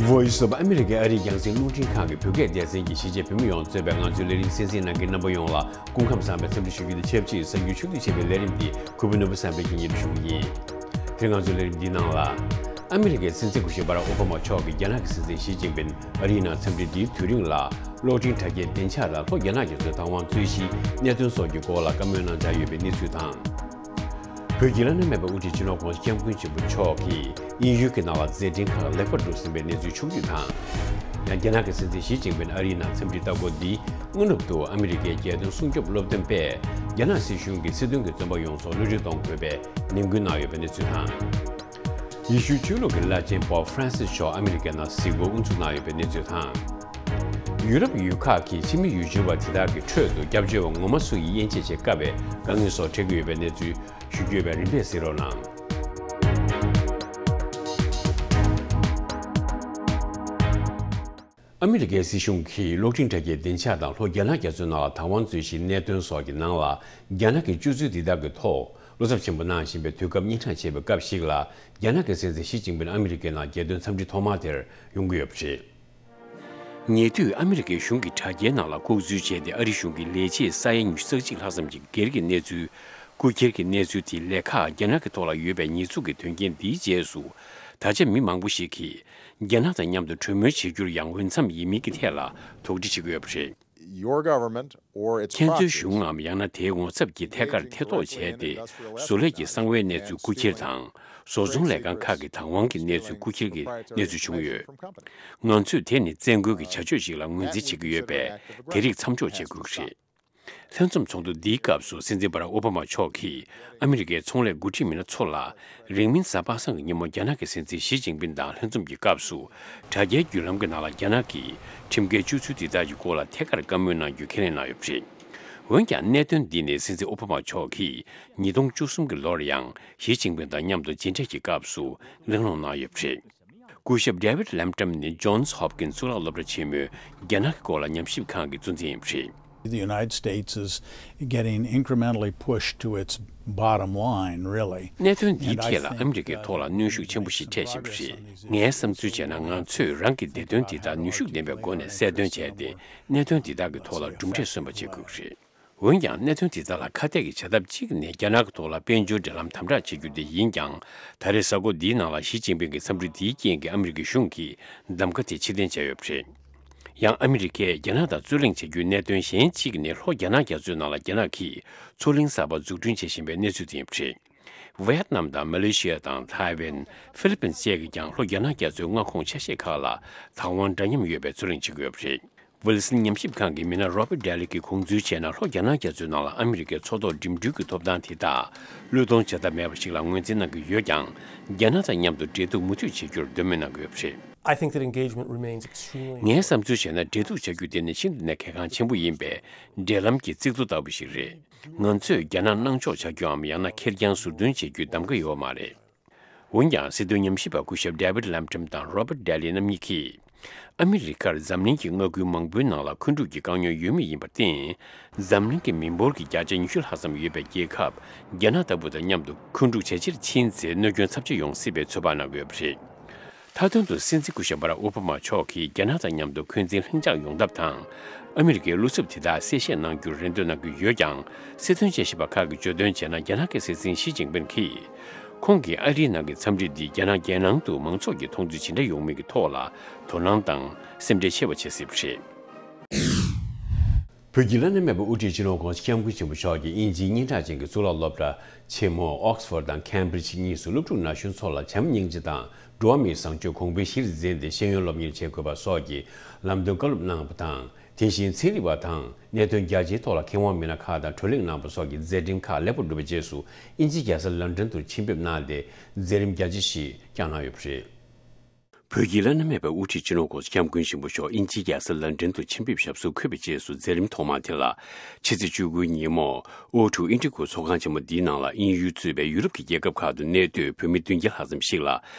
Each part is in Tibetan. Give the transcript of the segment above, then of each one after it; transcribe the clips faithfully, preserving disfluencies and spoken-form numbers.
Voice of America ཨ་རིའི་རྒྱང་སྲིང་རླུང་འཕྲིན་ཁང་གི་བོད་སྐད་སྡེ་ཚན་གྱིས་གཞིས་བྱེས་བོད་མི་ཡོངས་གཙོས་པའི་ང་ཚོའི་ལས་རིམ་གསན་གཟིགས་གནང་མཁན་རྣམ་པ་ཡོངས་ལ་སྐུ་ཁམས་བཟང་བའི་འཚམས་འདྲི་ཞུ་རྒྱུ་དང་ཆབས་ཅིག་གཟའ་མཇུག་ཆུ་ཚོད་ཆེ་བའི་ལས་རིམ་འདི་གུས་པ་ནོར་བུ་བསམ་འཕེལ་གྱིས་སྙན་སྒྲོན་ཞུ་གི་ཡིན། དེ་རིང་ང་ཚོའི་ལས་རིམ་འདིའི་ནང་ལ། ཨ་མི་རི་ཀའི་སྲིད་འཛིན་སྐུ་ཞབས་བྷ་རག་ཨོ་བྷ་མ་མཆོག་གིས་རྒྱ་ནག་གི་སྲིད་འཛིན་ཞི་ཅིན་ཕིན་ཨ་རིའི་ནང་འཚམས་འདྲི་འདིའི་དུས་རིང་ལ་གློག་འཕྲིན་དྲ་རྒྱའི་བདེ་འཇགས་དང་ལྷོ་རྒྱ་ནག་རྒྱ་མཚོའི་བདག་དབང་རྩོད་གཞིའི་གནད་དོན་སོགས་ཀྱི་སྐོར་ལ་བཀའ་མོལ་གནང་འཆར་ཡོད་པའི་གནས་ཚུལ་དང་། བོད་ཀྱི་བླ་ན་མེད་པའི་དབུ་ཁྲིད་སྤྱི་ནོར་༧གོང་ས་༧སྐྱབས་མགོན་ཆེན་པོ་མཆོག་གིས་དབྱིན་ཡུལ་གྱི་ནང་ལ་མཛད་འཕྲིན་ཁག་ལེགས་པར་གྲུབ་ཟིན་པའི་གནས་ཚུལ་བྱུང་རྒྱུ་དང་། ཡང་རྒྱ་ནག་གི་སྲིད་འཛིན་ཞི་ཅིན་ཕིན་ཨ་རིའི་ནང་འཚམས་འདྲིའི་ལྟ་སྐོར་འདིའི་སྔ་ནུབ་ཏུ་ཨ་མི་རི་ཀའི་རྒྱལ་དོན་སྲུང་སྐྱོབ་སློབ་སྟོན་པས་རྒྱ་ནག་སྲིད་གཞུང་གིས་སྲིད་དོན་གྱི་བཙོན་པ་ཡོངས་རྫོགས་གློད་གྲོལ་གཏོང་དགོས་པའི་ནན་སྐུལ་གནང་ཡོད་པའི་གནས་ཚུལ་དང་། ཡེ་ཤུའི་ཆོས་ལུགས་ཀྱི་བླ་ཆེན་པོབ་ཧྥ་རན་སིས་མཆོག་ཨ་མི་རི་ཀའི་ནང་གཟིགས་སྐོར་དབུ་འཛུགས་གནང་ཡོད་པའི་གནས་ཚུལ་དང་། ཡུ་རོབ་ཡུལ་ཁག་གི་ཕྱི་མི་ཡུལ་སྐྱོང་བ་དེ་དག་གི་ཁྲོད་དུ་སྐྱབས་བཅོལ་བ་ངོ་མ་སུ་ཡིས་དབྱེ་འབྱེད་བྱེད་དཀའ་བའི་དཀའ་ངལ་སོགས་འཕྲད་ཀྱི་ཡོད་པའི་གནས་ཚུལ་ཞུ་རྒྱུ་ཡོད་པས་རིམ་པས་གཟིགས་རོགས་གནང་། ཨ་མི་རི་ཀའི་སྲིད་གཞུང་གིས་གློག་འཕྲིན་དྲ་རྒྱའི་བདེ་འཇགས་དང་ལྷོ་རྒྱ་ནག་རྒྱ་མཚོའི་ནང་ལ་བདག་དབང་རྩོད་གཞིའི་གནད་དོན་སོགས་ཀྱི་ནང་ལ་རྒྱ་ནག་གི་སྤྱོད་ཚུལ་འདི་དག་གི་ཐོག་བློ་འཚབ་ཆེན་པོ་གནང་བཞིན་པའི་དུས་སྐབས་སྙན་སྒྲོན་བྱས་པའི་སྐབས་ཤིག་ལ་རྒྱ་ནག་གི་སྲིད་འཛིན་ཞི་ཅིན་ཕིན་ཨ་མི་རི་ཀའི་ནང་རྒྱལ་དོན་འཚམས་འདྲི་ཐོག་མ་དེར་ཡོང་གི་ཡོད་པ་རེད། ཉེ་དུས་ཨ་མི་རི་ཀའི་གཞུང་གི་དྲ་རྒྱའི་ནང་ལ་ལྐོག་འཛུལ་བྱས་ཏེ་ཨ་རི་གཞུང་གི་ལས་བྱེད་ས་ཡ་ཉི་ཤུ་རྩ་གཅིག་ལྷག་ཙམ་གྱི་སྒེར་གྱི་གནས་ཚུལ་རྐུ་འཁྱེར་གྱི་གནས་ཚུལ་དེའི་ལས་ཁག་རྒྱ་ནག་གི་ཐོག་ལ་ཡོད་པའི་ཉེས་འཛུགས་ཀྱི་དོན་རྐྱེན་འདིའི་རྗེས་སུ། ད་ཆ་མི་མང་པོ་ཞིག་གིས་རྒྱ་ནག་དང་མཉམ་དུ་གྲོས་མོལ་བྱེད་རྒྱུར་ཡང་འོས་འཚམ་ཡིན་མིན་གྱི་ཐད་ལ་དོགས་འདྲི་བྱེད་ཀྱི་ཡོད་པ་རེད། Your government or its ཁྱེད་ཚོའི་གཞུང་ངམ་ཡང་ན་དེའི་ངོ་ཚབ་ཀྱི་ཐད་ཀར་ཐེ་གཏོགས་བྱས་ཏེ་བཟོ་ལས་ཀྱི་གསང་བའི་གནས་ཚུལ་རྐུ་འཁྱེར་དང་། བཟོ་ཚོང་ལས་ཁང་ཁག་གི་བདག་དབང་གི་གནས་ཚུལ་རྐུ་འཁྱེར་གྱི་གནས་ཚུལ་བྱུང་ཡོད། ང་ཚོས་དེ་ནི་བཙན་རྒོལ་གྱི་བྱ་སྤྱོད་ཅིག་ལ་ངོས་འཛིན་བྱེད་ཀྱི་ཡོད་པས་དེ་རིགས་མཚམས་འཇོག་བྱེད་དགོས་ཀྱི་རེད། ལྷན་འཛོམས་ཚོགས་འདུ་འདིའི་སྐབས་སུ་སྲིད་འཛིན་བྷ་རག་ཨོ་བྷ་མ་མཆོག་གིས་ཨ་མི་རི་ཀའི་ཚོང་ལས་འགོ་ཁྲིད་མི་སྣ་ཚོ་ལ་རིང་མིན་གཟའ་པ་སངས་ཀྱི་ཉིན་མོ་རྒྱ་ནག་གི་སྲིད་འཛིན་ཞི་ཅིན་ཕིན་དང་ལྷན་འཛོམས་ཀྱི་སྐབས་སུ་དྲ་རྒྱའི་བརྒྱུད་ལམ་གྱི་ནང་ལ་རྒྱ་ནག་གིས་ཁྲིམས་འགལ་སྤྱོད་ཚུལ་འདི་དག་གི་སྐོར་ལ་ཐད་ཀར་བཀའ་མོལ་གནང་རྒྱུ་ཁས་ལེན་གནང་ཡོད་པ་རེད། འོན་ཀྱང་གནད་དོན་འདི་ནི་སྲིད་འཛིན་ཨོ་བྷ་མ་མཆོག་གིས་ཉིས་སྟོང་བཅུ་གསུམ་གྱི་ལོར་ཡང་ཞི་ཅིན་ཕིན་དང་མཉམ་དུ་མཇལ་འཕྲད་ཀྱི་སྐབས་སུ་གླེང་སློང་གནང་ཡོད་པ་རེད། སྐུ་ཞབས་David Lampton ནི་Johns Hopkins གཙུག་ལག་སློབ་གྲྭ་ཆེན་མོའི་རྒྱ་ནག་གི་སྐོར་ལ་ཉམས་ཞིབ་ཁང་གི་གཙོ་འཛིན་ཡིན་པ་རེད། The United States is getting incrementally pushed to its bottom line, really. གནད་དོན་འདིའི་ཐད་ལ་ཨ་མི་རི་ཀའི་ཐོག་ལ་གནོན་ཤུགས་ཆེན་པོ་ཞིག་འཕྲད་བཞིན་པ་རེད། ངའི་བསམ་ཚུལ་བྱས་ན་ང་ཚོས་རང་གི་བདེ་དོན་འདི་དག་ནུས་ཤུགས་ལྡན་པའི་སྒོ་ནས་གསལ་སྟོན་བྱས་ཏེ་གནད་དོན་འདི་དག་གི་ཐོག་ལ་གྲུབ་འབྲས་སོན་པ་བྱེད་དགོས་ཀྱི་རེད། འོན་ཀྱང་གནད་དོན་དེ་དག་ལ་ཁ་གཏད་ཀྱི་བྱ་ཐབས་གཅིག་ནི་རྒྱ་ནག་གི་ཐོག་ལ་དཔལ་འབྱོར་འབྲེལ་ལམ་དམ་དྲག་བྱེད་རྒྱུ་དེ་ཡིན་ཀྱང་། ད་རེས་གཟའ་འཁོར་འདིའི་ནང་ལ་ཞི་ཅིན་ཕིང་གི་འཚམས་འདྲི་འདིའི་རྐྱེན་གྱིས་ཨ་མི་རི་ཀའི་གཞུང་གིས་གདམ་ག་དེ་ཕྱིར་འཐེན་བྱས་ཡོད་པ་རེད། ཡང་ཨ་མི་རི་ཀས་རྒྱ་ནག་དང་རྩོད་གླེང་བྱ་རྒྱུའི་གནད་དོན་གཞན་གཅིག་ནི་ལྷོ་རྒྱ་ནག་རྒྱ་མཚོའི་ནང་ལ་རྒྱ་ནག་གིས་མཚོ་གླིང་གསར་པ་འཛུགས་སྐྲུན་བྱེད་བཞིན་པའི་གནས་ཚུལ་དེ་ཡིན་པ་རེད། ཝེ་ཡེད་ནམ་དང་མ་ལེ་ཤི་ཡ་དང་ཐའེ་ཝན། ཧྥི་ལི་པིན་བཅས་ཀྱིས་ཀྱང་ལྷོ་རྒྱ་ནག་རྒྱ་མཚོའི་མངའ་ཁོངས་ཆ་ཤས་ཁག་ལ་བདག་དབང་འདྲ་མཉམ་ཡོད་པའི་རྩོད་གླེང་བྱེད་ཀྱི་ཡོད་པ་རེད། ཝིལ་སན་ཉམས་ཞིབ་ཁང་གི་མི་སྣ་Robert Daly གིས་དགོངས་ཚུལ་བྱས་ན། ལྷོ་རྒྱ་ནག་རྒྱ་མཚོའི་ནང་ལ་ཨ་མི་རི་ཀའི་མཚོ་ཐོག་འགྲིམ་འགྲུལ་གྱི་ཐོབ་ཐང་དེ་དག་བློས་གཏོང་བྱ་ཐབས་མེད་པ་ཞིག་ལ་ངོས་འཛིན་གནང་གི་ཡོད་ཀྱང་། རྒྱ་ནག་དང་མཉམ་དུ་འབྲེལ་གཏུག་མུ་མཐུད་བྱེད་རྒྱུར་འདོད་མོས་གནང་གི་ཡོད་པ་རེད། I think that engagement remains extremely ངའི་བསམ་ཚུལ་བྱས་ན། འབྲེལ་གཏུག་བྱ་རྒྱུ་དེ་ནི་ཤིན་ཏུ་ནས་གལ་འགངས་ཆེན་པོ་ཡིན་པས། འབྲེལ་ལམ་གྱི་རྩིག་རྡོ་ལྟ་བུ་ཞིག་རེད། ང་ཚོས་རྒྱ་ནག་སྣང་ཕྱོགས་ཆག་རྒྱུའམ་ཡང་ན་ཁེར་རྐྱང་ཟུར་འདོན་བྱེད་རྒྱུའི་གདམ་ག་ཡོད་མ་རེད། འོན་ཀྱང་། སྲིད་དོན་ཉམས་ཞིབ་པ་སྐུ་ཞབས་David Lampton དང་Robert Daly རྣམ་གཉིས་ཀྱིས། ཨ་མི་རི་ཀར་འཛམ་གླིང་གི་མངའ་ཁུལ་མང་པོའི་ནང་ལ་འཁོན་འཁྲུག་གི་དཀའ་རྙོག་ཡོད་མུས་ཡིན་པར་བརྟེན། འཛམ་གླིང་གི་མི་འབོར་གྱི་བརྒྱ་ཆ་ཉི་ཤུ་ལྷག་ཙམ་ཡོད་པའི་རྒྱལ་ཁབ་རྒྱ་ནག་ལྟ་བུ་དང་མཉམ་དུ་འཁོན་འཁྲུག་ཇེ་ཆེར་ཕྱིན་ཚེ་གནོད་སྐྱོན་ཚབས་ཆེ་ཡོང་སྲིད་པའི་ཚོད་དཔག་གནང་གི་ཡོད་པ་རེད། མཐའ་དོན་དུ་སྲིད་འཛིན་སྐུ་ཞབས་བྷ་རག་ཨོ་བྷ་མ་མཆོག་གིས་རྒྱ་ནག་དང་མཉམ་དུ་འཁོན་འཛིན་ལྷིང་འཇགས་ཡོང་ཐབས་དང་། ཨ་མི་རི་ཀའི་བློ་འཚབ་དེ་དག་གསལ་བཤད་གནང་རྒྱུར་རེ་འདུན་གནང་གི་ཡོད་ཀྱང་། སྲིད་དོན་དཔྱད་ཞིབ་པ་ཁག་གིས་བརྗོད་དོན་བྱས་ན། རྒྱ་ནག་གི་སྲིད་འཛིན་ཞི་ཅིན་ཕིན་གྱིས། ཁོང་གི་ཨ་རིའི་ནང་གི་འཚམས་འདྲི་འདིས་རྒྱ་ནག་རྒྱལ་ནང་དུ་མང་ཚོགས་ཀྱི་མཐོང་ཚུལ་ཇི་འདྲ་ཡོང་མིན་གྱི་ཐོག་ལ་དོ་སྣང་དང་སེམས་ཁྲལ་ཆེ་བ་བྱེད་སྲིད་པ་རེད། བོད་ཀྱི་བླ་ན་མེད་པའི་དབུ་ཁྲིད་སྤྱི་ནོར་༧གོང་ས་༧སྐྱབས་མགོན་ཆེན་པོ་མཆོག་གིས་དབྱིན་ཇིའི་སྙན་གྲགས་ཅན་གྱི་གཙུག་ལག་སློབ་གྲྭ་ཆེན་མོ་ཨོག་སི་ཕོར་དང་ཁེམ་བྷི་རིཇ་གཉིས་སུ་སློབ་ཕྲུག་ན་གཞོན་ཚོ་ལ་བྱམས་སྙིང་རྗེ་དང་འགྲོ་བ་མིའི་བཟང་སྤྱོད་གོང་འཕེལ་གཞིར་འཛིན་ཏེ་ཤེས་ཡོན་སློབ་གཉེར་བྱེད་དགོས་པ་སོགས་ཀྱི་ལམ་སྟོན་བཀའ་སློབ་གནང་བ་དང་། དེ་བཞིན་ཚན་རིག་པ་དང་གནད་དོན་རྒྱ་ཆེའི་ཐོག་ལ་མཁས་དབང་མི་སྣ་ཁག་དང་བགྲོ་གླེང་གནང་བ་སོགས་ཀྱི་མཛད་རིམ་ཁག་ལེགས་པོར་གྲུབ་པའི་རྗེས་སུ། དབྱིན་ཇིའི་རྒྱལ་ས་ལོན་ཌོན་དུ་ཕྱིར་ཕེབས་གནང་སྟེ། མཛད་རིམ་རྒྱ་ཆེ་ཞིག་བསྐྱངས་གནང་ཡོད་པ་རེད། བོད་ཀྱི་བླ་ན་མེད་པའི་དབུ་ཁྲིད་སྤྱི་ནོར་༧གོང་ས་༧སྐྱབས་མགོན་ཆེན་པོ་མཆོག་དབྱིན་ཇིའི་རྒྱལ་ས་ལོན་ཌོན་དུ་ཕྱིར་ཕེབས་ཞབས་སོར་འཁོད་པའི་རྗེས་སུ། མཛད་རིམ་ཐོག་མ་དེ་ལ་ཕྱི་ཚེས་བཅུ་དགུའི་ཉིན་མོ། ཨོ་ཊུ་ཨིན་ཌི་གོ་ཚོགས་ཁང་ཆེན་མོ་འདིའི་ནང་ལ་དབྱིན་ཡུལ་གཙོས་པའི་ཡུ་རོབ་ཀྱི་རྒྱལ་ཁབ་ཁག་ཏུ་གནས་སྡོད་བོད་མི་བདུན་བརྒྱ་ལྷག་ཙམ་ཞིག་ལ་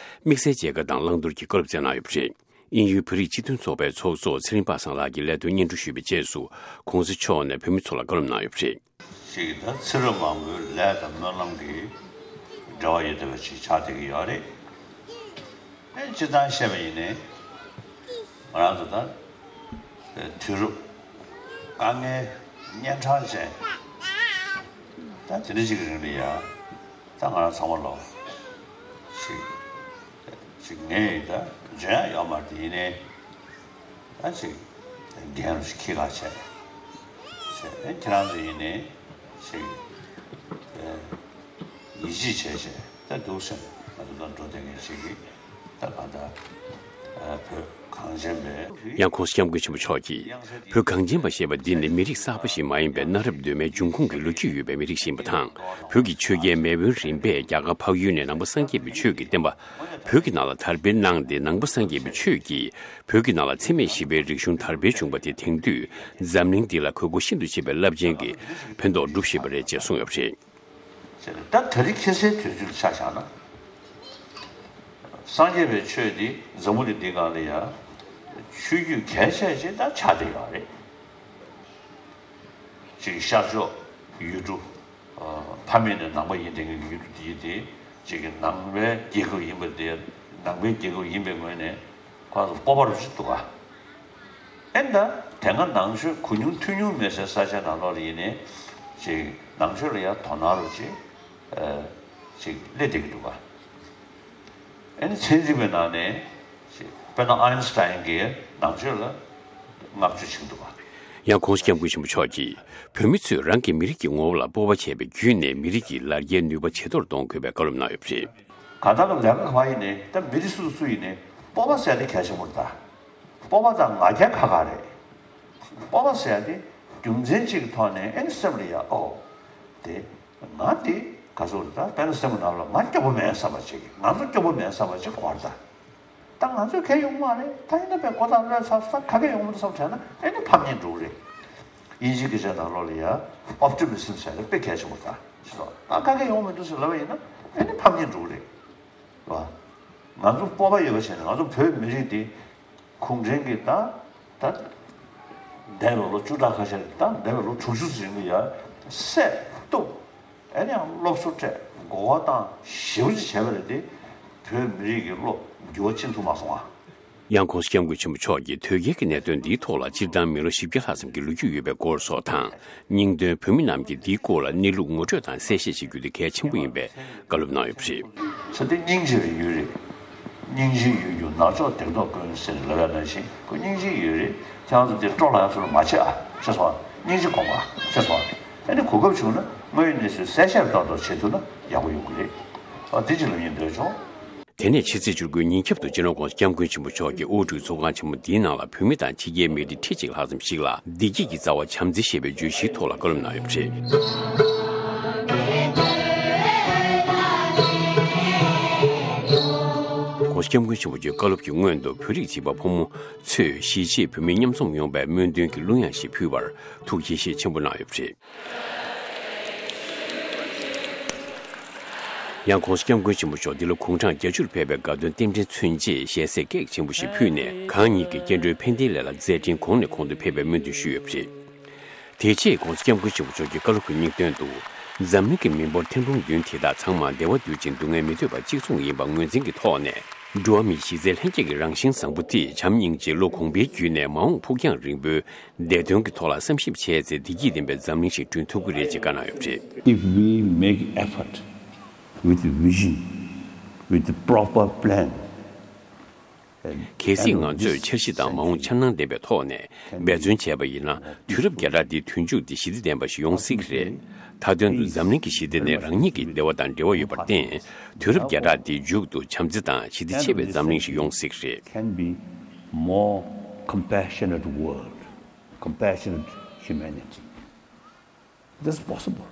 དམིགས་བསལ་མཇལ་ཁ་དང་བླང་དོར་གྱི་བཀའ་སློབ་སྩལ་གནང་ཡོད་པ་རེད། དབྱིན་ཡུལ་བོད་རིགས་སྤྱི་མཐུན་ཚོགས་པའི་ཚོགས་གཙོ་ཚེ་རིང་པ་སངས་ལགས་ཀྱིས་ལས་དོན་སྙན་སྒྲོན་ཞུས་པའི་རྗེས་སུ། ༸གོང་ས་མཆོག་ནས་བོད་མི་ཚོ་ལ་བཀའ་སློབ་གནང་ཡོད་པ་རེད། ཞིག་ད་ཕྱི་རོལ་མང་པོའི་ལས་དང་སྨོན་ལམ་གྱི་འབྲེལ་བ་ཡོད་བསྡད་པ་ཞིག་ཆགས་བསྡད་ཀྱི་ཡོད་རེད། ཨེ་སྤྱིར་བཏང་བཤད་པ་ཡིན་ནའི། ང་རང་ཚོ་ད་དུས་རབས་དཀའ་ངལ་གཉན་འཕྲང་ཅན་ད་དེ་འདྲ་ཅིག་གི་རིང་ལ་ཡ་ད་ང་རང་ཚང་མ་ལོ་ཞིག་ཅིག་ངས་ད་འཇོན་ཡ་ཡོད་མ་རེད། དེ་ཡིན་ནའི་ད་ཅིག་རྒན་རུ་ཞིག་ཁྱི་ཁ་བྱས་བྱས་ཁྱེད་རང་ཚོ་ཡིན་ནའི་ཅིག་ཡིད་ཆེས་བྱས་བྱས་ད་འདུག་ཟེར་ང་ཚོ་ད་འགྲོ་བསྡད་མཁན་ཞིག་གིས། ད་ག་ད་བོད་གངས་ཅན་པའི། ཡང་༸གོང་ས་༸སྐྱབས་མགོན་ཆེན་པོ་མཆོག་གིས་བོད་གངས་ཅན་པ་ཞེས་པ་འདི་ནི་མི་རིགས་གསར་པ་ཞིག་མ་ཡིན་པའི་གནའ་རབས་གདོད་མའི་འབྱུང་ཁུངས་ཀྱི་ལོ་རྒྱུས་ཡོད་པའི་མི་རིགས་ཤིག་ཡིན་པ་དང་། བོད་ཀྱི་ཆོས་རྒྱལ་མེས་དབོན་རིམ་པས་རྒྱ་གར་འཕགས་ཡུལ་ནས་ནང་པ་སངས་རྒྱས་པའི་ཆོས་ཀྱི་བསྟན་པ་བོད་ཀྱི་ནང་ལ་དར་སྤེལ་གནང་སྟེ། ནང་པ་སངས་རྒྱས་པའི་ཆོས་ཀྱིས་བོད་ཀྱི་ནང་ལ་འཚེ་མེད་ཞི་བའི་རིག་གཞུང་དར་སྤེལ་བྱུང་བ་དེ་དེང་དུས་འཛམ་གླིང་འདི་ལ་དགོས་མཁོ་ཤིན་ཏུ་ཆེ་བའི་རླབས་ཆེན་གྱི་ཕན་ཐོགས་སྒྲུབ་བཞིན་པ་རེད་ཅེས་གསུངས་ཡོད་པ་རེད། ཟེར་ནས་ད་ད་རེས་ཁ་སང་དུས་ཚོད་ལ་ཆ་བཞག་ན། སངས་རྒྱས་པའི་ཆོས་འདི་འཛམ་བུ་གླིང་འདི་སྒང་ལ་ཡ་ཆོས་བརྒྱུད་གལ་ཆེ་ཞིག་ད་ཆགས་བསྡད་ཡོད་རེད། ཅིག་ཤར་ཕྱོགས་ཡུལ་གྲུ། ཕ་མེས་ནས་ནང་པ་ཡིན་བསྡད་མཁན་གྱི་ཡུལ་གྲུ་འདི་དེ་ཅིག་གི་ནང་པའི་རྒྱལ་ཁབ་ཡིན་པ་དེ་ནང་པའི་རྒྱལ་ཁབ་ཡིན་པའི་ངོས་ནས། ཁོ་ཚོ་སྤོབས་པ་རུ་ཅིག་འདུག་ག་ཨེ་ད་དེ་སྔ་ནང་ཆོས་གོ་མྱོང་ཐོས་མྱོང་མེད་སའི་ས་ཆ་ནང་ལོགས་ལ་ཡིན་ནའི་ཅིག་ནང་ཆོས་ལ་ཡང་དོ་སྣང་རུ་ཅིག་ཨ་ཅིག་སླེབས་བསྡད་ཀྱི་འདུག་ག་ཨེ་ནི་ཚན་རིག་པའི་ནང་ནས་ཅིག་དཔེར་ན་ཨ་ཡིན་སི་ཊའིན་གྱིས་ནང་ཆོས་ལ་བསྔགས་བརྗོད་བྱེད་ཀྱི་འདུག་ག་ཡང་༸གོང་ས་༸སྐྱབས་མགོན་ཆེན་པོ་མཆོག་གིས་བོད་མི་ཚོས་རང་གི་མི་རིགས་ཀྱི་ངོ་བོ་ལ་སྤོབས་པ་བྱས་པ་བརྒྱུད་ནས་མི་རིགས་ཀྱི་ལ་རྒྱའི་ནུས་པ་ཇེ་མཐོར་གཏོང་དགོས་པའི་བཀའ་སློབ་གནང་ཡོད་པ་རེད། གང་ལྟར་ལ་ལས་ཀ་ག་བ་ཡིན་ནའི་ད་མི་རིགས་སུ་སུ་ཡིན་ནའི་སྤོབས་པ་ཟེར་ཡ་དེ་གལ་ཆེན་པོ་རེད་ད། སྤོབས་པ་དང་ང་རྒྱལ་ཁག་ཁག་རེད། སྤོབས་པ་ཟེར་ཡ་དེ་རྒྱུ་མཚན་གཅིག་གི་ཐོག་ནས་ཨེ་ནི་སེམས་ལ་ཡ་ཨོ། དེ་ང་དེ་ག་ཚོད་རེད་ད། དཔེར་ན་སེམས་ཀྱི་ནང་ལ་ང་སྐྱོ་པོ་མེད་བསམ་པ་ཅིག་ང་ཚོ་སྐྱོ་པོ་མེད་བསམ་པ་ཅིག་གོ་བ་རེད་ད། ད་ང་ཚོས་གལ་ཡོང་མ་རེད། ད་ཡིན་ན་པའི་གོ་ཐག་ལོས་ཚར་སོང་། ད་ག་གེ་ཡོང་མི་འདུག་བསམ་དྲན་ན་ཨེ་ནི་ཕམ་ཉེས་འགྲོ་གི་རེད། དབྱིན་ཇིའི་སྐད་ཆའི་ནང་ལོགས་ལ་ཡ་ཨོབ་ཊི་མི་སི་ཛམ་ཟེར་ཡ་དེ་དཔེ་གལ་ཆེན་པོ་རེད་ད། ཤེས་སོང་། ད་ག་གེ་ཡོང་མི་འདུག་ཟེར་ལབ་པ་ཡིན་ན་ཨེ་ནི་ཕམ་ཉེས་འགྲོ་གི་རེད། རེད་བ། ང་ཚོ་སྤོབས་པ་ཡོད་པ་བྱས་ནས་ང་ཚོ་བོད་མི་རིགས་འདི་གུང་ཁྲན་གྱིས་ད་ད་འདས་པའི་ལོ་བཅུ་ཕྲག་ཁ་ཤས་ད་འདས་པའི་ལོ་དྲུག་ཅུ་ཙམ་རིང་ལ་ཡ་བསད་གཏུབ། ཨེ་ནི་ཡང་སློབ་གསོ་སྤྲད། མགོ་སྐོར་བཏང་། ཞེ་པོ་ཅིག་བྱས་པ་རེད་དེ། བོད་མི་རིགས་ཀྱི་བློ་འགྱུར་བ་ཕྱིན་ཐུབ་མ་སོང་ཨ། ཡང་༸གོང་ས་༸སྐྱབས་མགོན་ཆེན་པོ་མཆོག་གིས་དོལ་རྒྱལ་གྱི་གནད་དོན་འདིའི་ཐོག་ལ་སྤྱིར་བཏང་མི་ལོ་བཞི་བརྒྱ་ལྷག་ཙམ་གྱི་ལོ་རྒྱུས་ཡོད་པའི་སྐོར་སོགས་དང་། སྙིང་དོན་བོད་མི་རྣམས་ཀྱིས་འདིའི་སྐོར་ལ་གནས་ལུགས་ངོ་སྤྲོད་དང་གསལ་བཤད་བྱེད་རྒྱུ་དེ་གལ་ཆེན་པོ་ཡིན་པའི་བཀའ་སློབ་གནང་ཡོད་པ་རེད། ས་དེ་སྙིང་རྗེ་བའི་ཡུལ་རེད། སྙིང་རྗེའི་ཡུལ་གྱུར་ནག་ཕྱོགས་སྡིག་ཏོ་ཀུན་ཟེར་ལབ་ཡ་ནང་བཞིན་ཁོ་སྙིང་རྗེའི་ཡུལ་རེད། ཁྱེད་རང་ཚོ་དེ་སྤྲོ་ལ་ཡ་ཚོ་ལ་མ་བྱེད་ཨ། ཤེས་སོང་། སྙིང་རྗེ་སྒོམ་ཨ། ཤེས་སོང་། ཨ་ནི་གོ་སྐབས་བྱུང་ན་དངོས་ཡོད་གནས་ཚུལ་གསལ་བཤད་ཏོག་ཏོག་བྱེད་ཐུབ་ན་ཡག་པོ་ཡོང་གི་རེད། ཨ་དེ་ཅིག་ལབ་སྙིང་འདོད་བྱུང་། དེ་ནས་ཕྱི་ཚེས་བཅུ་དགུའི་ཉིན་རྒྱབ་ཏུ་སྤྱི་ནོར་༸གོང་ས་༸སྐྱབས་མགོན་ཆེན་པོ་མཆོག་གིས་དབུ་ཁྲིད་ཚོགས་ཁང་ཆེན་མོ་འདིའི་ནང་ལ་བོད་མི་དང་ཕྱི་རྒྱལ་མི་རིགས་ཁྲི་གཅིག་ལྷག་ཙམ་ཞིག་ལ་བདེ་སྐྱིད་ཀྱི་རྩ་བ་བྱམས་བརྩེ་ཞེས་པའི་བརྗོད་གཞིའི་ཐོག་ལ་བཀའ་སློབ་གནང་ཡོད་པ་རེད། ༸གོང་ས་༸སྐྱབས་མགོན་ཆེན་པོ་མཆོག་བཀའ་སློབ་ཀྱི་སྔོན་དུ་བོད་རིགས་བྱིས་པ་ཕོ་མོ་ཚོས་གཞིས་བྱེས་བོད་མི་མཉམ་འཛོམས་ཡོང་བའི་སྨོན་འདུན་གྱི་གླུ་དབྱངས་ཤིག་ཕུལ་བར་ཐུགས་རྗེ་ཆེ་ཆེན་པོ་གནང་ཡོད་པ་རེད། ཡང་༸གོང་ས་༸སྐྱབས་མགོན་ཆེན་པོ་མཆོག་འདི་ལོ་དགུང་གྲངས་བརྒྱད་ཅུར་ཕེབས་པའི་དགའ་སྟོན་རྟེན་འབྲེལ་མཚོན་ཆེད་ཞལ་ཟས་གེག་ཆེན་པོ་ཞིག་ཕུལ་ནས་གང་ཉིད་ཀྱི་སྐྱེ་འགྲོའི་ཕན་བདེའི་ལས་ལ་མཛད་འཕྲིན་གོང་ནས་གོང་དུ་འཕེལ་བའི་སྨོན་འདུན་ཞུས་ཡོད་པ་རེད། དེ་རྗེས་༸གོང་ས་༸སྐྱབས་མགོན་ཆེན་པོ་མཆོག་གིས་བཀའ་སློབ་ཀྱི་སྙིང་དོན་དུ། འཛམ་གླིང་གི་མི་འབོར་ཐེར་འབུམ་བདུན་དེ་དག་ཚང་མ་བདེ་བ་འདོད་ཅིང་སྡུག་བསྔལ་མི་འདོད་པ་གཅིག་མཚུངས་ཡིན་པ་ངོས་འཛིན་གྱི་ཐོག་ནས། འགྲོ་བ་མིའི་གཞི་རྩའི་ལྷན་སྐྱེས་ཀྱི་རང་བཞིན་བཟང་པོ་དེས་བྱམས་སྙིང་རྗེའི་བློ་གོང་འཕེལ་བརྒྱུད་ནས་མ་འོངས་ཕུགས་རྒྱང་རིང་པོའི་བདེ་དོན་གྱི་ཐོག་ལ་བསམ་ཞིབ་བྱས་ཚེ་བདེ་སྐྱིད་ལྡན་པའི་འཛམ་གླིང་ཞིག་བསྐྲུན་ཐུབ་ཀྱི་རེད་ཅེས་བཀའ་གནང་ཡོད་པ་རེད། If we make effort with vision, with the proper plan, གལ་སྲིད་ང་ཚོས་འཆར་གཞི་དང་མ་འོངས་འཆར་སྣང་ལྡན་པའི་ཐོག་ནས་འབད་བརྩོན་བྱས་པ་ཡིན་ན། དུས་རབས་བརྒྱ་ཕྲག་འདིའི་དུས་མཇུག་འདི་ཞི་བདེ་ལྡན་པ་ཞིག་ཡོང་སྲིད་ཀྱི་རེད། མཐའ་དོན་དུ་འཛམ་གླིང་གི་ཞི་བདེ་ནི་རང་ཉིད་ཀྱི་བདེ་བ་དང་འབྲེལ་བ་ཡོད་པར་བརྟེན། དུས་རབས་བརྒྱ་ཕྲག་འདིའི་མཇུག་ཏུ་བྱམས་བརྩེ་དང་ཞི་བདེ་ཆེ་བའི་འཛམ་གླིང་ཞིག་ཡོང་སྲིད་ཀྱི་རེད། Can be more compassionate world, compassionate humanity. That's possible.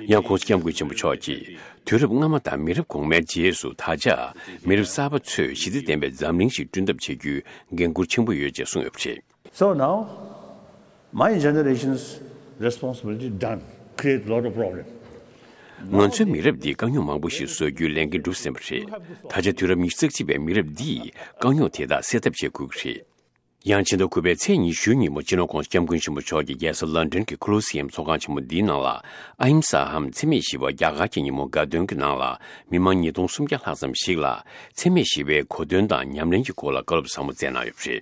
ཡང་༸གོང་ས་༸སྐྱབས་མགོན་ཆེན་པོ་མཆོག་གིས་དུས་རབས་སྔ་མ་དང་མི་རབས་གོང་མའི་རྗེས་སུ་ད་ཆ་མི་རབས་གསར་པ་ཚོས་ཞི་བདེ་ལྡན་པའི་འཛམ་གླིང་ཞིག་བསྐྲུན་ཐབས་བྱེད་རྒྱུའི་འགན་འཁུར་ཆེན་པོ་ཡོད་ཅེས་གསུངས་ཡོད་པ་རེད། So now, my generation's responsibility done. Create lot of problem. ང་ཚོའི་མི་རབས་འདིས་དཀའ་རྙོག་མང་པོ་ཞིག་བཟོ་རྒྱུའི་ལས་འགན་བསྒྲུབས་ཟིན་པ་རེད། ད་ཆ་དུས་རབས་ཉི་ཤུ་རྩ་གཅིག་པའི་མི་རབས་འདིས་དཀའ་རྙོག་དེ་དག་སེལ་ཐབས་བྱེད་དགོས་ཀྱི་རེད། ཡང་ཕྱི་ཟླ་དགུ་པའི་ཚེས་ཉི་ཤུ་ཉིན་མོ་སྤྱི་ནོར་༸གོང་ས་༸སྐྱབས་མགོན་ཆེན་པོ་མཆོག་གིས་རྒྱལ་ས་ལོན་ཌོན་གྱི་ཁོ་ལོ་སི་ཡམ་ཚོགས་ཁང་ཆེན་མོ་འདིའི་ནང་ལ། ཨ་ཧིམ་ས་འམ་འཚེ་མེད་ཞི་བ་རྒྱ་གར་གྱི་ཉིན་མོ་དགའ་སྟོན་གྱི་ནང་ལ་མི་མང་ཉིས་སྟོང་སུམ་བརྒྱ་ལྷག་ཙམ་ཞིག་ལ་འཚེ་མེད་ཞི་བའི་གོ་དོན་དང་ཉམས་ལེན་གྱི་སྐོར་ལ་བཀའ་སློབ་ཟབ་མོ་སྩལ་གནང་ཡོད་པ་རེད།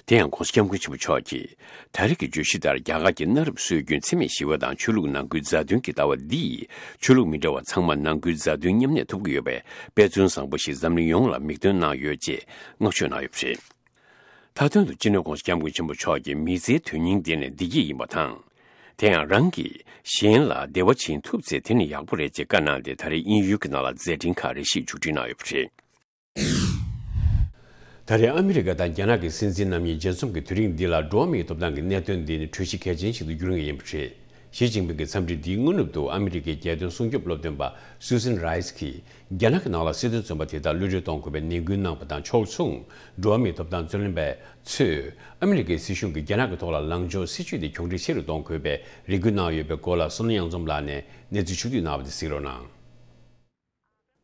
དེ་ཡང་༧གོང་ས་༧སྐྱབས་མགོན་ཆེན་པོ་མཆོག་གིས། ད་རེས་ཀྱི་བརྗོད་གཞི་ལྟར། རྒྱ་གར་གྱི་གནའ་རབས་སྲོལ་རྒྱུན་འཚེ་མེད་ཞི་བ་དང་ཆོས་ལུགས་ནང་ཁུལ་མཛའ་མཐུན་གྱི་ལྟ་བ་འདིས། ཆོས་ལུགས་མི་འདྲ་བ་ཚང་མ་ནང་ཁུལ་མཛའ་མཐུན་མཉམ་གནས་ཐུབ་ཀྱི་ཡོད་པའི་དཔེ་མཚོན་བཟང་པོ་ཞིག་འཛམ་གླིང་ཡོངས་ལ་མིག་སྟོན་གནང་ཡོད་ཅེས་བསྔགས་བརྗོད་གནང་ཡོད་པ་རེད། མཐའ་དོན་དུ། སྤྱི་ནོར་༧གོང་ས་༧སྐྱབས་མགོན་ཆེན་པོ་མཆོག་གིས། མི་ཚེའི་དོན་སྙིང་འདི་ནི་བདེ་སྐྱིད་ཡིན་པ་དང་། དེ་ཡང་རང་གིས་གཞན་ལ་བདེ་བ་སྦྱིན་ཐུབ་ཚེ། དེ་ནི་ཡག་པོ་རེད་ཅེས་བཀའ་གནང་སྟེ། ད་རེས་དབྱིན་ཡུལ་གྱི་ནང་ལ་མཛད་འཕྲིན་ཁག་རེ་ཞིག་མཇུག་སྒྲིལ་གནང་ཡོད་པ་རེད། ད་རེས་ཨ་མི་རི་ཀ་དང་རྒྱ་ནག་གི་སྲིད་འཛིན་རྣམ་གཉིས་མཇལ་འཛོམས་ཀྱི་དུས་རིང་འདི་ལ། འགྲོ་བ་མིའི་ཐོབ་ཐང་གི་གནད་དོན་འདི་ནི་གྲོས་གཞི་གལ་ཆེན་ཞིག་ཏུ་འགྱུར་ངེས་ཡིན་པ་རེད། ཞི་ཅིན་ཕིང་གི་འཚམས་འདྲི་འདིའི་སྔ་ནུབ་ཏུ། ཨ་མི་རི་ཀའི་རྒྱལ་དོན་སྲུང་སྐྱོབ་སློབ་སྟོན་པ་སུ་སན་རའི་སི་གིས། རྒྱ་ནག་གི་ནང་ལ་སྲིད་དོན་བཙོན་པ་དེ་དག་གློད་གྲོལ་གཏོང་དགོས་པའི་ནན་སྐུལ་གནང་བ་དང་ཕྱོགས་མཚུངས། འགྲོ་བ་མིའི་ཐོབ་ཐང་རྩོད་ལེན་པ་ཚོས། ཨ་མི་རི་ཀའི་སྲིད་གཞུང་གིས་རྒྱ་ནག་གི་ཐོག་ལ་ལངས་ཕྱོགས་སྲིད་ཇུས་དེ་གྱོང་འཕྲུལ་ཆེ་རུ་གཏོང་དགོས་པའི་རེ་སྐུལ་གནང་ཡོད་པའི་སྐོར་ལ། བསོད་ནམས་གཡང་འཛོམས་ལགས་ནས་གནས་ཚུལ་ཕྱོགས་བསྡུས་གནང་བ་དེ་གཟིགས་རོགས་གནང་།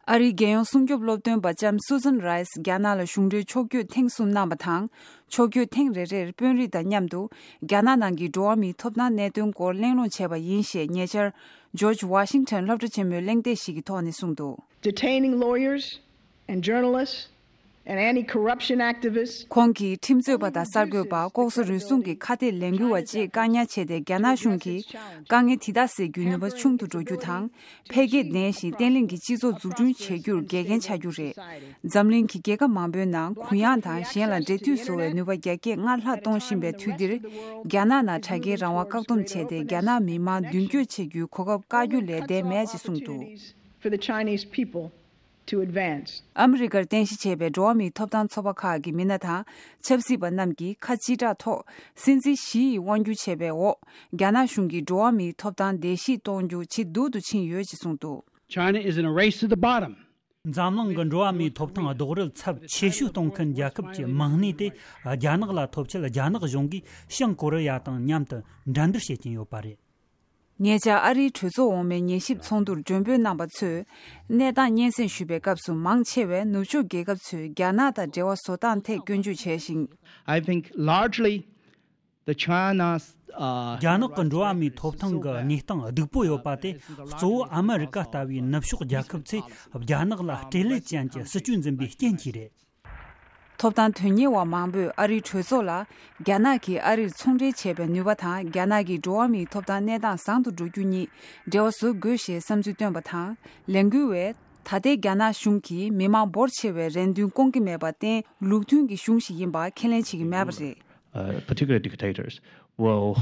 ཨ་རིའི་རྒྱལ་ཡོངས་སྲུང་སྐྱོབ་སློབ་སྟོན་པ་ལྕམ་སུ་སན་རའི་སི་རྒྱ་ནག་ལ་གཞུང་འབྲེལ་ཕྱོགས་བསྐྱོད་ཐེངས་གསུམ་གནང་བ་དང་། ཕྱོགས་བསྐྱོད་ཐེངས་རེ་རེར་དཔོན་རིགས་དང་མཉམ་དུ་རྒྱ་ནག་ནང་གི་འགྲོ་བ་མིའི་ཐོབ་ཐང་གནད་དོན་སྐོར་གླེང་སློང་བྱས་པ་ཡིན་ཞེས། ཉེ་ཆར་ཇོརྗ་ཝ་ཤིང་ཊོན་སློབ་གྲྭ་ཆེན་མོའི་གླེང་སྟེགས་ཤིག་གི་ཐོག་ནས་གསུངས་འདུག Detaining lawyers and journalists and anti-corruption activists. ཁོང་གིས་ཁྲིམས་རྩོད་པ་དང་གསར་འགོད་པ། ལྐོག་ཟ་རུལ་སུངས་ཀྱི་ཁ་གཏད་ལས་འགུལ་བ་བཅས་བཀག་ཉར་བྱས་ཏེ། རྒྱ་ནག་གཞུང་གིས་དཀའ་ངལ་དེ་དག་སེལ་རྒྱུའི་ནུས་པ་ཆུང་དུ་འགྲོ་རྒྱུ་དང་། འཕེལ་རྒྱས་ལྡན་ཞིང་བརྟན་ལྷིང་གི་སྤྱི་ཚོགས་འཛུགས་སྐྲུན་བྱེད་རྒྱུར་འགལ་རྐྱེན་ཆགས་རྒྱུ་རེད། འཛམ་གླིང་གི་རྒྱལ་ཁབ་མང་པོའི་ནང་གུ་ཡངས་དང་། གཞན་ལ་འབྲེལ་མཐུད་བཟོ་བའི་ནུས་པ་རྒྱ་སྐྱེད་སྔར་ལྷག་གཏོང་བཞིན་པའི་དུས་འདིར། རྒྱ་ནག་ནང་དྲ་རྒྱའི་རང་དབང་བཀག་སྡོམ་བྱས་ཏེ། རྒྱ་ནག་མི་མང་མདུན་སྐྱོད་བྱེད་རྒྱུའི་གོ་སྐབས་བཀག་རྒྱུ་ལས་བསྡད་མེད་ཅེས་གསུངས་འདུག For the Chinese people to advance. ཨ་མི་རི་ཀར་རྟེན་གཞི་བྱས་པའི་འགྲོ་བ་མིའི་ཐོབ་ཐང་ཚོགས་པ་ཁག་གི་མི་སྣ་དང་ཆབ་སྲིད་པ་རྣམས་ཀྱིས་ཁ་གཅིག་གྲགས་ཐོག་སྲིད་འཛིན་ཞི་ཡིས་དབང་སྒྱུར་བྱས་པའི་འོག་རྒྱ་ནག་གཞུང་གིས་འགྲོ་བ་མིའི་ཐོབ་ཐང་བརྡལ་བཤིག་གཏོང་རྒྱུ་ཇེ་སྡུག་ཏུ་ཕྱིན་ཡོད་ཅེས་གསུངས་འདུག China is in a race to the bottom. འཛམ་གླིང་གི་འགྲོ་བ་མིའི་ཐོབ་ཐང་རྡོག་རོལ་ཚབས་ཆེ་ཤོས་གཏོང་མཁན་རྒྱལ་ཁབ་ཀྱི་མིང་སྣེ་དེ་རྒྱ་ནག་ལ་ཐོབ་ཆེད། རྒྱ་ནག་གཞུང་གིས་བྱང་ཀོ་རི་ཡ་དང་མཉམ་དུ་འགྲན་བསྡུར་བྱེད་ཀྱིན་ཡོད་པ་རེད། ཉེ་ཆར་ཨ་རིའི་གྲོས་ཚོགས་འོག་མའི་ཉན་ཞིབ་ཚོགས་འདུར་མགྲོན་འབོད་གནང་པ་ཚོས་གནས་སྟངས་སྙན་སེང་ཞུས་པའི་སྐབས་སུ། མང་ཆེ་བས་ནུབ་ཕྱོགས་རྒྱལ་ཁབ་ཚོས་རྒྱ་ནག་དང་འབྲེལ་བ་བཟོ་སྟངས་ཐད་སྐྱོན་བརྗོད་བྱས་ཤིང་། I think largely the China's, uh, རྒྱ་ནག་གི་འགྲོ་བ་མིའི་ཐོབ་ཐང་གི་གནས་སྟངས་སྡུག་པོ་ཡོད་པ་དེ། གཙོ་བོ་ཨ་མི་རི་ཀ་ལྟ་བུའི་ནུབ་ཕྱོགས་རྒྱལ་ཁབ་ཚོས་རྒྱ་ནག་ལ་སྤྲེལ་ལད་ཅན་གྱི་སྲིད་ཇུས་འཛིན་པའི་རྐྱེན་གྱིས་རེད། ཐོབ་ཐང་དོན་གཉེར་བ་མང་པོས་ཨ་རིའི་གྲོས་ཚོགས་ལ། རྒྱ་ནག་གིས་ཨ་རིར་ཚོང་འབྲེལ་བྱས་པའི་ནུས་པ་དང་། རྒྱ་ནག་གི་འགྲོ་བ་མིའི་ཐོབ་ཐང་གནས་སྟངས་བཟང་དུ་འགྲོ་རྒྱུ་གཉིས་འབྲེལ་བ་བཟོ་དགོས་ཞེས་བསམ་ཚུལ་བཏོན་པ་དང་། ལས་འགུལ་བས། ད་ལྟའི་རྒྱ་ནག་གཞུང་གིས་མི་མང་འབོར་ཆེ་བའི་རེ་འདུན་སྐོང་གི་མེད་པར་བརྟེན། ལུགས་མཐུན་གྱི་གཞུང་ཞིག་ཡིན་པ་ཁས་ལེན་བྱེད་ཀྱི་མེད་པ་རེད། Uh, particular dictators will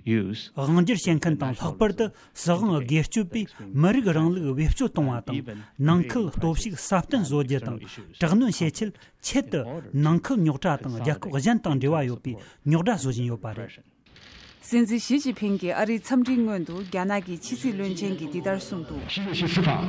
use དབང་སྒྱུར་བྱེད་མཁན་དང་། ལྷག་པར་དུ་སྲིད་དབང་སྒེར་གཅོད་པས་མི་རིགས་རིང་ལུགས་བེད་སྤྱོད་གཏོང་བ་དང་། ནང་ཁུལ་སྟོབས་ཤུགས་སྲ་བརྟན་བཟོ་རྒྱུ་དང་། དྲག་གནོན་བྱེད་ཆེད་ཆེད་དུ་ནང་ཁུལ་རྙོག་དྲ་དང་རྒྱལ་ཁབ་གཞན་དང་འབྲེལ་བ་ཡོད་པའི་རྙོག་དྲ་བཟོ་བཞིན་ཡོད་པ་རེད། སྲིད་འཛིན་ཞི་ཅིན་ཕིང་གིས་ཨ་རིའི་འཚམས་འདྲིའི་སྔོན་དུ་རྒྱ་ནག་གི་ཕྱི་སྲིད་བློན་ཆེན་གྱིས་འདི་ལྟར་གསུངས་འདུག 习主席此访，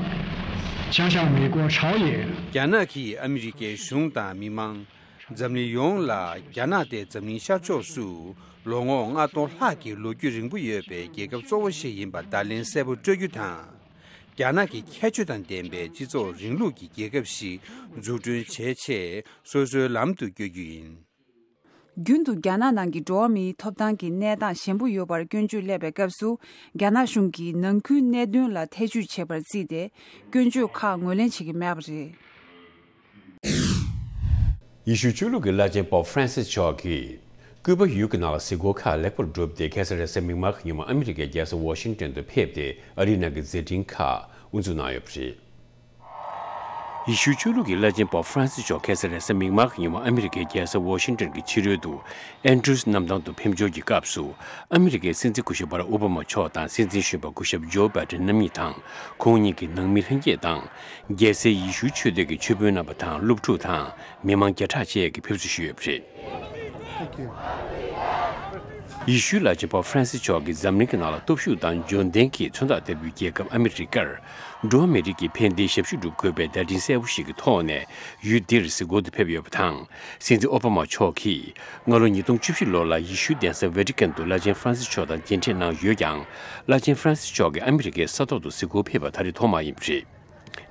将向美国朝野 རྒྱ་ནག་གིས་ཨ་མི་རི་ཀའི་གཞུང་དང་མི་མང་། འཛམ་གླིང་ཡོངས་ལ། རྒྱ་ནག་དེ་འཛམ་གླིང་ཤར་ཕྱོགས་སུ་ལོ་ངོ་ལྔ་སྟོང་ལྷག་གི་ལོ་རྒྱུས་རིང་པོ་ཡོད་པའི་རྒྱལ་ཁབ་གཙོ་བོ་ཞིག་ཡིན་པ་བརྡ་ལན་གསལ་པོ་སྤྲོད་རྒྱུ་དང་། རྒྱ་ནག་གི་ཁྱད་ཆོས་དང་ལྡན་པའི་སྤྱི་ཚོགས་རིང་ལུགས་ཀྱི་རྒྱལ་ཁབ་ཞིག་འཛུགས་སྐྲུན་བྱེད་ཆེད་སོ་སོའི་ལམ་དུ་བསྐྱོད་རྒྱུ་ཡིན། རྒྱུན་དུ་རྒྱ་ནག་ནང་གི་འགྲོ་བ་མིའི་ཐོབ་ཐང་གི་གནས་སྟངས་ཞན་པོ་ཡོད་པར་སྐྱོན་བརྗོད་སླེབས་པའི་སྐབས་སུ། རྒྱ་ནག་གཞུང་གིས་ནང་ཁུལ་གནད་དོན་ལ་ཐེ་བྱུས་བྱེད་པར་བརྩིས་ཏེ། སྐྱོན་བརྗོད་ཁག་ངོས་ལེན་བྱེད་ཀྱི་མེད་པ་རེད། ཡེ་ཤུ་ཆོས་ལུགས་ཀྱི་བླ་ཆེན་པོབ་ཧྥ་རན་སིས་མཆོག་གིས། ཀུ་པ་ཡུལ་གྱི་ནང་ལ་གཟིགས་སྐོར་ཁག་ལེགས་པོར་བསྒྲུབས་ཏེ། ཁ་སང་རེས་གཟའ་མིག་དམར་གྱི་ཉིན་མོ་ཨ་མི་རི་ཀའི་རྒྱལ་ས་ཝ་ཤིང་ཏོན་དུ་ཕེབས་ཏེ། ཨ་རིའི་ནང་གི་མཛད་འཕྲིན་ཁག་དབུ་འཛུགས་གནང་ཡོད་པ་རེད། ཡེ་ཤུ་ཆོས་ལུགས་ཀྱི་བླ་ཆེན་པོབ་ཧྥ་རན་སིས་མཆོག་ཁ་སང་རེས་གཟའ་མིག་དམར་གྱི་ཉིན་མོ་ཨ་མི་རི་ཀའི་རྒྱལ་ས་ཝ་ཤིང་ཏོན་གྱི་ཕྱི་རོལ་དུ་ཨན་ཌྲུས་གནམ་ཐང་དུ་ཕེབས་འབྱོར་གྱི་སྐབས་སུ། ཨ་མི་རི་ཀའི་སྲིད་འཛིན་སྐུ་ཞབས་བྷ་རག་ཨོ་བྷ་མ་མཆོག་དང་། སྲིད་འཛིན་གཞོན་པ་སྐུ་ཞབས་ཇོ་བྷའི་ཌེན་རྣམ་གཉིས་དང་། ཁོང་གཉིས་ཀྱི་ནང་མི་ལྷན་རྒྱས་དང་། རྒྱལ་སའི་ཡེ་ཤུའི་ཆོས་སྡེ་གི་ཆོས་དཔོན་རྣམ་པ་དང་། སློབ་ཕྲུག་དང་། མི་མང་བརྒྱ་ཕྲག་བཅས་ཀྱིས་ཕེབས་བསུ་ཞུས་ཡོད་པ་རེད། ཡེ་ཤུའི་བླ་ཆེན་པོབ་ཧྥ་རན་སིས་མཆོག་གིས་འཛམ་གླིང་གི་ནང་ལ་སྟོབས་ཤུགས་དང་འབྱོར་ལྡན་གྱི་མཚོན་རྟགས་ལྟ་བུའི་རྒྱལ་ཁབ་ཨ་མི་རི་ཀར། འགྲོ་བ་མི་རིགས་ཀྱི་ཕན་བདེའི་ཞབས་ཞུ་སྒྲུབ་དགོས་པའི་བརྡ་འཕྲིན་གསལ་པོ་ཞིག་གི་ཐོག་ནས་ཡུལ་འདིར་གཟིགས་སྐོར་དུ་ཕེབས་ཡོད་པ་དང་། སྲིད་འཛིན་ཨོ་བྷ་མ་མཆོག་གིས་སྔ་ལོ་ཉིས་སྟོང་བཅུ་བཞི་ལོ་ལ་ཡེ་ཤུའི་གདན་ས་ཝེ་ཏི་ཀན་དུ་བླ་ཆེན་ཧྥ་རན་སིས་མཆོག་དང་མཇལ་འཕྲད་གནང་ཡོད་ཀྱང་། བླ་ཆེན་ཧྥ་རན་སིས་མཆོག་གིས་ཨ་མི་རི་ཀའི་ས་ཐོག་ཏུ་གཟིགས་སྐོར་ཕེབས་པ་ད་རེས་ཐོག་མ་ཡིན་པ་རེད།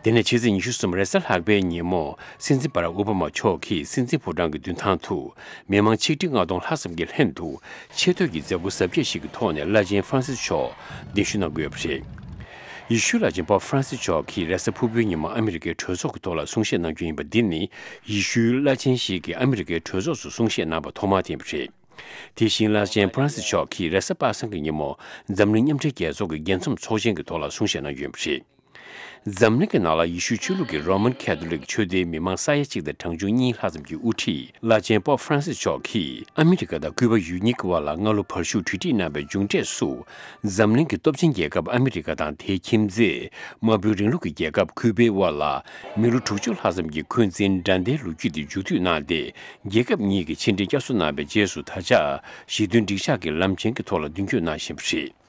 དེ་ནས་ཕྱི་ཚེས་ཉི་ཤུ་གསུམ་རེས་གཟའ་ལྷག་པའི་ཉིན་མོ། སྲིད་འཛིན་བྷ་རག་ཨོ་བྷ་མ་མཆོག་གིས་སྲིད་འཛིན་ཕོ་བྲང་གི་མདུན་ཐང་དུ། མི་མང་ཆིག་ཁྲི་ལྔ་སྟོང་ལྷག་ཙམ་གྱི་ལྷན་དུ། ཆེ་བསྟོད་ཀྱི་མཛད་སྒོ་གཟབ་རྒྱས་ཤིག་གི་ཐོག་ནས་བླ་ཆེན་ཧྥ་རན་སིས་མཆོག་གདན་ཞུ་གནང་གི་ཡོད་པ་རེད། ཡེ་ཤུའི་བླ་ཆེན་པོབ་ཧྥ་རན་སིས་མཆོག་གིས་རེས་གཟའ་ཕུར་བུའི་ཉིན་མོ་ཨ་མི་རི་ཀའི་གྲོས་ཚོགས་ཀྱི་ཐོག་ལ་གསུང་བཤད་གནང་རྒྱུ་ཡིན་པ་འདི་ནི། ཡེ་ཤུའི་བླ་ཆེན་ཞིག་གིས་ཨ་མི་རི་ཀའི་གྲོས་ཚོགས་སུ་གསུང་བཤད་གནང་བ་ཐོག་མ་དེ་ཡིན་པ་རེད། དེ་བཞིན་བླ་ཆེན་ཕ་རན་སིས་མཆོག་གིས་རེས་གཟའ་པ་སངས་ཀྱི་ཉིན་མོ་འཛམ་གླིང་མཉམ་འབྲེལ་རྒྱལ་ཚོགས་ཀྱི་རྒྱལ་འཛོམས་ཚོགས་ཆེན་གྱི་ཐོག་ལ་གསུང་བཤད་གནང་རྒྱུ་ཡིན་པ་རེད། འཛམ་གླིང་གི་ནང་ལ་ཡེ་ཤུའི་ཆོས་ལུགས་ཀྱི་རོ་མན་ཁེ་ཐོ་ལིག་ཆོས་སྡེའི་མི་མང་ས་ཡ་གཅིག་དང་གྲངས་ཆུང་གཉིས་ལྷག་ཙམ་གྱི་དབུ་ཁྲིད་བླ་ཆེན་པོབ་ཧྥ་རན་སིས་མཆོག་གིས་ཨ་མི་རི་ཀ་དང་ཀུའུ་པ་ཡུལ་གཉིས་ཀྱི་དབར་ལ་སྔ་ལོ་བར་ཤུགས་གྲོས་འགྲིག་གནང་བའི་མཇུག་འབྲས་སུ། འཛམ་གླིང་གི་སྟོབས་ཆེན་རྒྱལ་ཁབ་ཨ་མི་རི་ཀ་དང་དེའི་ཁྱིམ་མཚེས་དམར་པོའི་རིང་ལུགས་ཀྱི་རྒྱལ་ཁབ་ཀུའུ་པའི་དབར་ལ་མི་ལོ་དྲུག་ཅུ་ལྷག་ཙམ་གྱི་འཁོན་འཛིན་དགྲ་ཟླའི་ལོ་རྒྱུས་དེ་མཇུག་མཐུད་གནང་སྟེ། རྒྱལ་ཁབ་གཉིས་ཀྱིས་ཕྱི་འབྲེལ་བསྐྱར་གསོ་གནང་བའི་རྗེས་སུ། ད་ཆ་ཞི་མཐུན་འགྲིག་འཇགས་ཀྱི་ལམ་ཆེན་གྱི་ཐོག་ལ་མདུན་སྐྱོད་གནང་བཞིན་པ་རེད།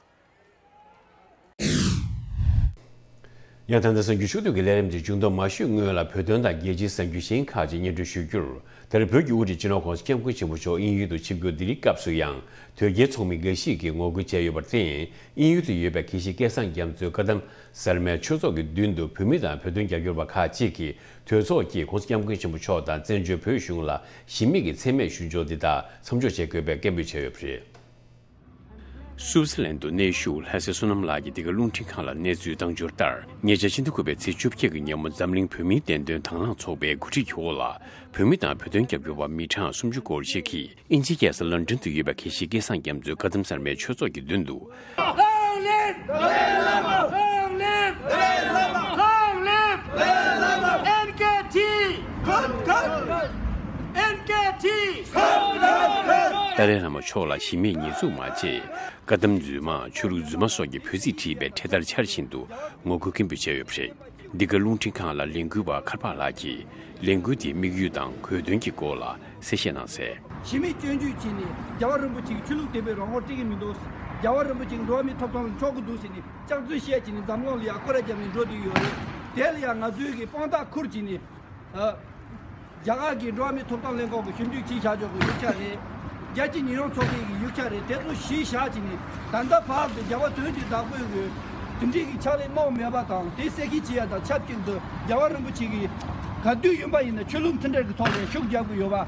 ཡང་ད་ལྟ་གསར་འགྱུར་ཕྱོགས་བསྡུས་ཀྱི་ལས་རིམ་དེ་མཇུག་བསྡོམས་མ་ཞུས་སྔོན་ལ། བོད་དོན་དང་རྒྱལ་སྤྱིའི་གསར་འགྱུར་གཞན་ཁག་ཅིག་སྙན་སྒྲོན་ཞུ་རྒྱུར། ད་རེས་བོད་ཀྱི་དབུ་ཁྲིད་སྤྱི་ནོར་༸གོང་ས་༸སྐྱབས་མགོན་ཆེན་པོ་མཆོག་དབྱིན་ཡུལ་དུ་ཆིབས་བསྒྱུར་བསྡད་རིང་སྐབས་སུ་ཡང་། དོལ་རྒྱལ་ཚོགས་མི་འགའ་ཞིག་གིས་ངོ་རྒོལ་བྱས་ཡོད་པར་བརྟེན། དབྱིན་ཡུལ་དུ་ཡོད་པའི་དགེ་བཤེས་སྐལ་བཟང་རྒྱ་མཚོས་བཀའ་གདམས་གཟར་མའི་ཆོས་ཚོགས་ཀྱི་མདུན་དུ། བོད་མི་དང་བོད་དོན་རྒྱབ་སྐྱོར་བ་ཁག་ཅིག་གིས། དོལ་ཚོགས་ཀྱིས་༸གོང་ས་༸སྐྱབས་མགོན་ཆེན་པོ་མཆོག་དང་བཙན་བྱོལ་བོད་གཞུང་ལ་གཞི་མེད་ཀྱི་མཚན་སྨད་ཞུ་སྦྱོར་འདི་དག་མཚམས་འཇོག་བྱེད་དགོས་པའི་སྐད་འབོད་བྱས་ཡོད་པ་རེད། སུའུ་ཙི་ལན་དུ་གནས་བཞུགས་ལྷ་སྲས་བསོད་ནམས་ལགས་ཀྱིས་འདི་ག་རླུང་འཕྲིན་ཁང་ལ་གནས་ཚུལ་བཏང་འབྱོར་ལྟར། ཉེ་ཆར་ཕྱི་ཟླ་དགུ་པའི་ཚེས་བཅོ་བརྒྱད་ཀྱི་ཉིན་མོ། འཛམ་གླིང་བོད་མིའི་བདེན་དོན་དང་བླངས་ཚོགས་པའི་གོ་སྒྲིག་འོག་ལ། བོད་མི་དང་བོད་དོན་རྒྱབ་སྐྱོར་བ་མི་གྲངས་སུམ་ཅུ་སྐོར་ཞིག་གིས། དབྱིན་ཇིའི་རྒྱལ་ས་ལོན་ཌོན་དུ་ཡོད་པའི་དགེ་བཤེས་སྐལ་བཟང་རྒྱ་མཚོའི་བཀའ་གདམས་གཟར་མའི་ཆོས་ཚོགས་ཀྱི་མདུན་དུ། Long live Dalai Lama! Long live Dalai Lama! Long live Dalai Lama! N K T! Come, come! N K T! Come, come, come! ཏཱ་ལའི་བླ་མ་མཆོག་ལ་གཞི་མེད་ཉེས་འཛུགས་མ་བྱེད། བཀའ་གདམས་རྫུན་མ། ཆོས་ལུགས་རྫུན་མ་སོགས་ཀྱི་འབོད་ཚིག་བྲིས་པའི་འཕྲེད་དར་འཕྱར་བཞིན་དུ་ངོ་རྒོལ་སྐད་འབོད་བྱས་ཡོད་པ་རེད། འདི་ག་རླུང་འཕྲིན་ཁང་ལ་ལས་འགུལ་བ་མཁར་འཕགས་ལགས་ཀྱིས་ལས་འགུལ་འདིའི་དམིགས་ཡུལ་དང་དགོས་དོན་གྱི་སྐོར་ལ་གསལ་བཤད་གནང་གསལ། གཞི་མེད་སྐྱོན་བརྗོད་བྱས་ནས་རྒྱལ་བ་རིན་པོ་ཆེ་གི་ཆོས་ལུགས་དད་པའི་རང་དབང་སྤྲད་ཀྱི་མི་འདུག་རྒྱལ་བ་རིན་པོ་ཆེ་གི་འགྲོ་བ་མིའི་ཐོབ་ཐང་ལ་འཕྲོག་གི་འདུག་ཟེར་ནས་སྐྱག་རྫུན་བཤད་བྱས་ནས་འཛམ་གླིང་ལ་ཡང་སྐོར་ར་བརྒྱབ་ནས་འགྲོ་བསྡད་ཡོད་རེད། དེ་ལ་ཡང་ང་ཚོའི་གི་དཔང་རྟགས་ཁུར་བྱས་ནས། ཨ། རྒྱ་གར་གྱི་འགྲོ་བ་མིའི་ཐོབ་ཐང་ལྷན་ཁང་གི་ཞིབ་འཇུག་བྱས་བཞག་ཆོག་གི་ཡིག་ཆ་རེད། རྒྱལ་སྤྱིའི་ཉེས་ཡངས་ཚོགས་པའི་གི་ཡིག་ཆ་རེད། དེ་ཚོ་གཞི་བཞག་བྱས་ནས་ད་ལྟ་བར་དུ་རྒྱལ་བ་དོན་གྱི་བདག་པོའི་གི་དེ་འདྲའི་གི་ཕྱག་ལས་གནང་མེད་པ་དང་། དེ་གསལ་འཁེལ་བྱེད་ཡ་དང་ཆབས་ཅིག་ཏུ་རྒྱལ་བ་རིན་པོ་ཆེ་གིས་ག་དུས་ཡིན་པ་ཡིན་ན་ཆོས་ལུགས་མཐུན་འབྲེལ་གྱི་ཐོག་ནས་ཤུགས་རྒྱག་གི་ཡོད་པ།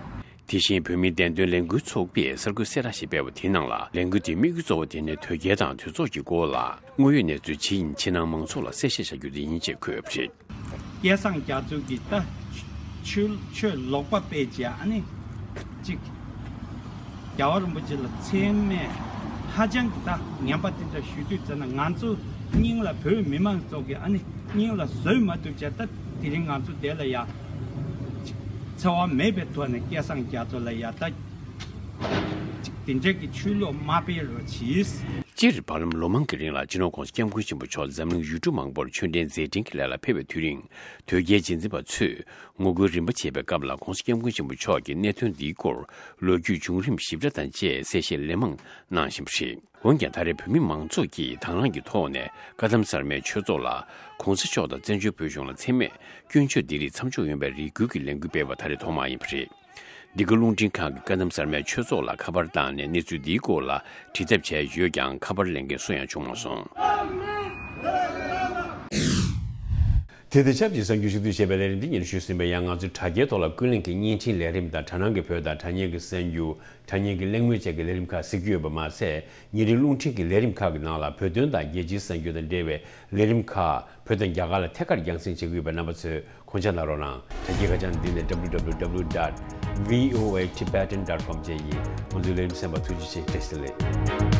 དེ་བཞིན་བོད་མིའི་བདེན་དོན་ལས་འགུལ་ཚོགས་པས་གསར་འགོད་གསལ་བསྒྲགས་ཤིག་སྤེལ་བ་དེའི་ནང་ལ། ལས་འགུལ་དེའི་དམིགས་ཡུལ་གཙོ་བོ་དེ་ནི་དོལ་རྒྱལ་དང་དོལ་ཚོགས་ཀྱི་སྐོར་ལ་དངོས་ཡོད་གནས་ཚུལ་ཇི་ཡིན་ཕྱི་ནང་མང་ཚོགས་ལ་གསལ་བཤད་བྱ་རྒྱུ་དེ་ཡིན་ཅེས་འཁོད་ཡོད་པ་རེད། སྐལ་བཟང་རྒྱ་མཚོ་གིས་ད་ཆོས་ཆོས་ལོག་པ་སྤེལ་བྱས། ཨ་ནི་གཅིག་རྒྱལ་བ་རིན་པོ་ཆེ་ལ་མཚན་སྨད་ཧ་ཅང་གི་ད་ངན་པ་དེ་འདྲ་ཞུ་དུས་ཙམ་ན། ང་ཚོ་སྙིང་ལ་བོད་མི་མང་ཚོ་གི་ཨ་ནི་སྙིང་ལ་བཟོད་མ་ཐུབ་བྱས། ད་དེ་རིང་ང་ཚོ་དེ་ལ་ཡ་འཚེ་བ་མེད་པའི་ཐོག་ནས་སྐལ་བཟང་རྒྱ་མཚོ་ལ་ཡ་ད་དེ་འདྲ་གི་ཆོས་ལོག་མ་སྤེལ་རོགས་གྱིས། སྤྱིར་བར་ལམ་ལོ་མང་གི་རིང་ལ་སྤྱི་ནོར་༸གོང་ས་༸སྐྱབས་མགོན་ཆེན་པོ་མཆོག་འཛམ་གླིང་ཡུལ་གྲུ་མང་པོར་ཆོས་འབྲེལ་མཛད་འཕྲིན་གྱི་ལས་ལ་ཕེབས་པའི་དུས་རིང་། དོལ་རྒྱལ་རྗེས་འཛིན་པ་ཚོས་ངོ་རྒོལ་རིམ་པ་བྱེད་པའི་སྐབས་ལ། ༸གོང་ས་༸སྐྱབས་མགོན་ཆེན་པོ་མཆོག་གིས་གནད་དོན་འདིའི་སྐོར་ལོ་རྒྱུས་བྱུང་རིམ་ཞིབ་ཕྲ་དང་བཅས་གསལ་བཤད་ལན་མང་གནང་བཞིན་པ་རེད། འོན་ཀྱང་། ད་རེས་བོད་མི་མང་ཚོགས་ཀྱིས་དང་བླངས་ཀྱི་ཐོག་ནས་བཀའ་གདམས་གཟར་མའི་ཆོས་ཚོགས་ལ་༸གོང་ས་མཆོག་དང་བཙན་བྱོལ་བོད་གཞུང་ལ་མཚན་སྨད་སྐྱོན་བརྗོད་འདི་རིགས་མཚམས་འཇོག་ཡོང་བའི་རེ་སྐུལ་གྱི་ལས་འགུལ་སྤེལ་བ་ད་རེས་ཐོག་མ་ཡིན་པ་རེད། འདི་ག་རླུང་འཕྲིན་ཁང་གིས་བཀའ་གདམས་གཟར་མའི་ཆོས་ཚོགས་ལ་ཁ་པར་བཏང་ནས་གནས་ཚུལ་འདིའི་སྐོར་ལ་དྲི་ལན་བྱས་ཡོད་ཀྱང་། ཁ་པར་ལེན་མཁན་སུ་ཡང་བྱུང་མ་སོང་། དེ་དང་ཆབས་ཅིག་གསར་འགྱུར་ཞིབ་བསྡུར་བྱས་པའི་ལས་རིམ་འདི་སྙན་ཞུས་ཟིན་པ་ཡིན། ང་ཚོའི་དྲ་རྒྱའི་ཐོག་ལ་ཀུན་གླེང་གི་བརྙན་འཕྲིན་ལས་རིམ་དང་། དྲ་ནང་གི་བོད་དང་དྲ་བརྙན་གྱི་གསར་འགྱུར། དྲ་བརྙན་གྱི་གླེང་མོལ་བཅས་ཀྱི་ལས་རིམ་ཁག་གཟིགས་ཀྱི་ཡོད་པ་མ་ཟད། ཉིན་རེའི་རླུང་འཕྲིན་གྱི་ལས་རིམ་ཁག་གི་ནང་ལ་བོད་དོན་དང་རྒྱལ་སྤྱིའི་གསར་འགྱུར་དང་འབྲེལ་བའི་ལས་རིམ་ཁག་བོད་དང་རྒྱ་གར་ལ་ཐད་ཀར་རྒྱང་སྲིང་བྱེད་ཀྱི་ཡོད་པས། རྣམ་པ་ཚོས་གོ་སྐབས་གནང་རོགས་གནང་། དྲ་རྒྱའི་ཁ་བྱང་འདི་ནི་W W W dot V O A Tibetan dot com བཅས་ཡིན། ང་ཚོའི་ལས་རིམ་གསན་པར་ཐུགས་རྗེ་ཆེ། བཀྲ་ཤིས་བདེ་ལེགས།